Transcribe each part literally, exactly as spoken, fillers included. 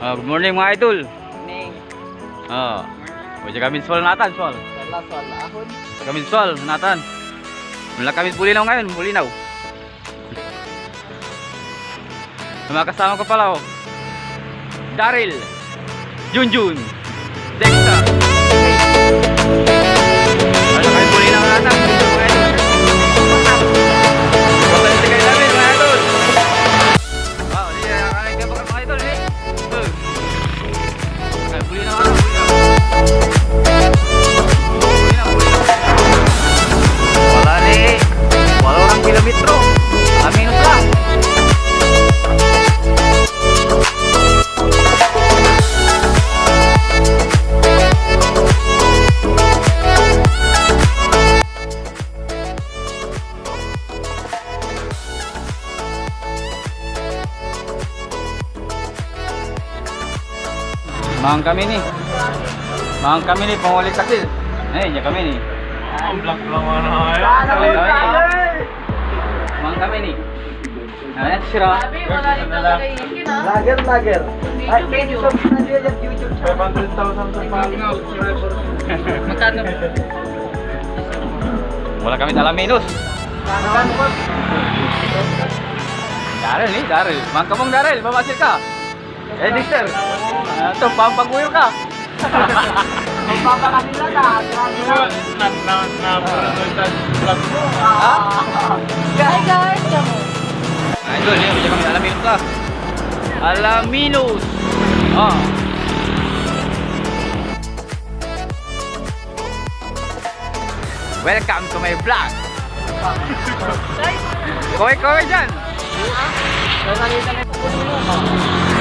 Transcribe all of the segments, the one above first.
Ah, good morning, mga idol. Morning. Ah. O, diyan kami sual natan, sual. Wala, sual ahon. Kami sual natan. Wala kami Bulinaw ngayon, Bulinaw. Ang mga kasama ko pala, oh. Daryl, Junjun, Dexter. Wala kami Bulinaw natan, mga idol. Wala kami Bulinaw natan, mga idol. Wow, di, ah, ay, kaya baka mga idol, eh. Eh. Ay, huli na nga, huli na. Huli na, huli na. Wala ni, walong kilometro. Aminos lang. Mang kami ni. Mang kami ni, panguli kasil. Eh, diyan kami ni. Ang black lang, ano, ay. Mang kami ni. Ayan, sira. Sabi, wala rin talaga yung ikin, ah. Lager, lager. Ay, YouTube, kaya YouTube. YouTube channel. Five hundred thousand sa mga subscriber. Magkano? Wala kami Alaminos. Daryl, eh, Daryl. Mang kamong Daryl, mamasil ka. Eh, Dexter. Ah, to, pampaguyod ka. Magpapakasila na. Na, na, na, na, vlog mo. Ah. Hi, guys. Idol, eh, hindi kami Alaminos ka. Alaminos. Ah. Welcome to my vlog. Kaway, kaway dyan.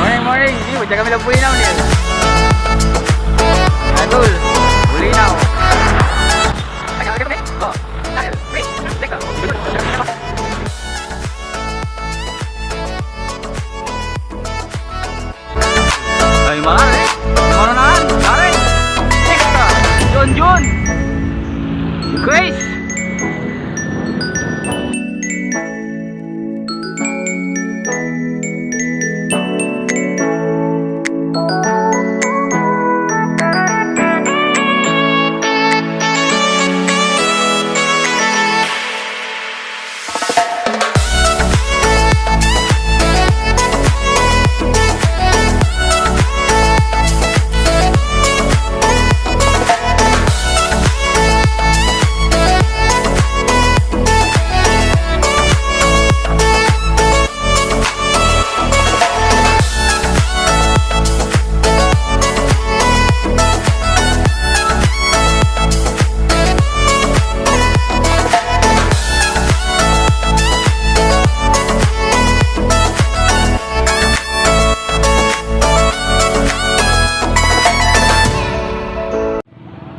Morning, morning. Di, diyan kami lang Bulinaw, ni. Idol, Bulinaw. Oh. Ay, mga, eh. Mga naan, pare. Extra. Junjun. Grace.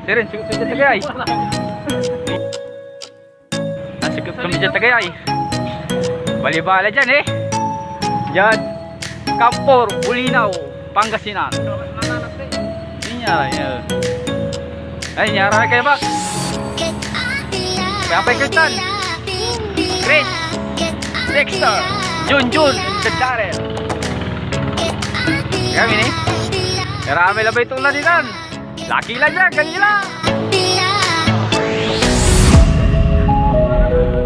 Sirin, sirin, sirin, sirin, sirin. Nasikip kami dyan, tagay ay. Bali-bali dyan, eh. Dyan. Kampor, Bulinaw, Pangasinan. Inyara, inyara. Ay, inyara kayo, Bak. Kaya pa, Kristan. Chris. Dexter. Junjun. Daryl. Kami ni. Kaya may labay itong ladinan. Laki la dia, kanila.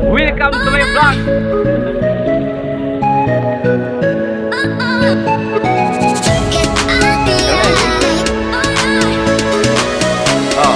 Welcome to my vlog. Oh.